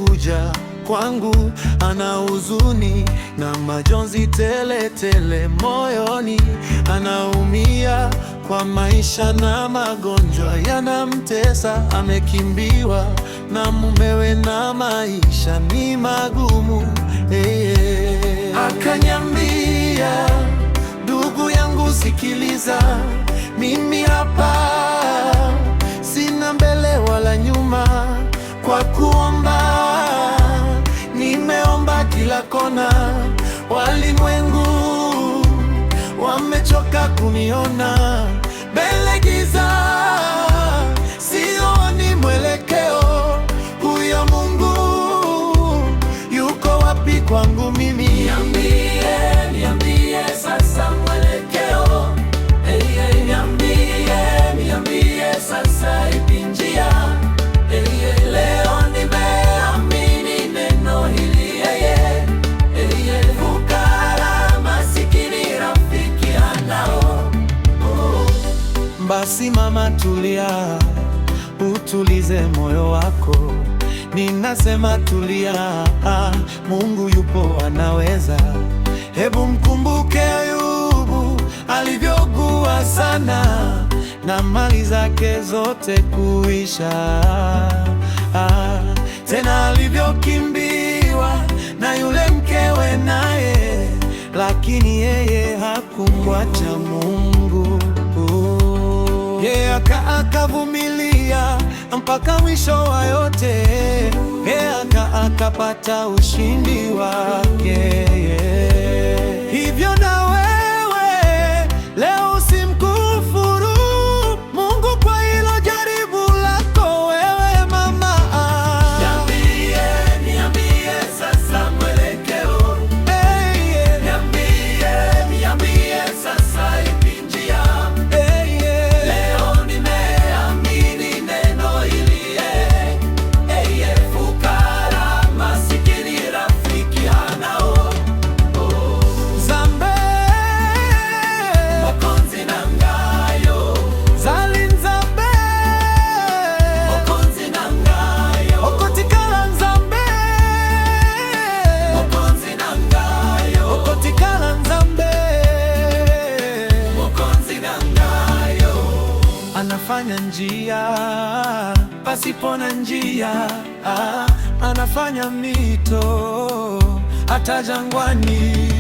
Alikuja kwangu ana huzuni na majonzi tele tele moyoni, anaumia kwa maisha na magonjwa yanamtesa, amekimbiwa na mumewe na maisha ni magumu. Hey, hey. Akaniambia, "Ndugu yangu, sikiliza, mimi hapa sina mbele wala nyuma, kwa kuomba nimeomba kila kona, walimwengu wamechoka kuniona, mbele giza, sioni mwelekeo, huyo Mungu yuko wapi kwangu mimi?" Niambie, niambie sasa mwelekeo. Hey, hey, niambie, niambie sasa ipi njia. Hey, hey, leo nimeamini neno hili. Hey, hey, hey, hey. Fukara masikini rafiki anao. Oh. Basi mama, tulia, utulize moyo wako. Ninasema tulia, Mungu yupo anaweza. Hebu mkumbuke Ayubu alivyougua sana na mali zake zote kuisha, tena alivyokimbiwa na yule mkewe naye, lakini yeye hakumwacha Mungu. Yeye akavumilia mpaka mwisho wa yote, yeye akapata ushindi wake. Hivyo na wewe leo usimkufuru Mungu kwa hilo jaribu lako wewe mama. Niambie, niambie sasa mwelekeo. Hey, yeah. Niambie, niambie sasa ipi njia. Hey, yeah. Leo nimeamini neno hili, eh. Hey, eh, fukara masikini rafiki anao. Oh. Nzambe Mokonzi na ngayo. Zali Nzambe. Mokonzi na ngayo. Okotikala Nzambe. Mokonzi na ngayo. Okotikala Nzambe. Mokonzi na ngayo. Anafanya njia pasipo na njia, anafanya mito hata jangwani.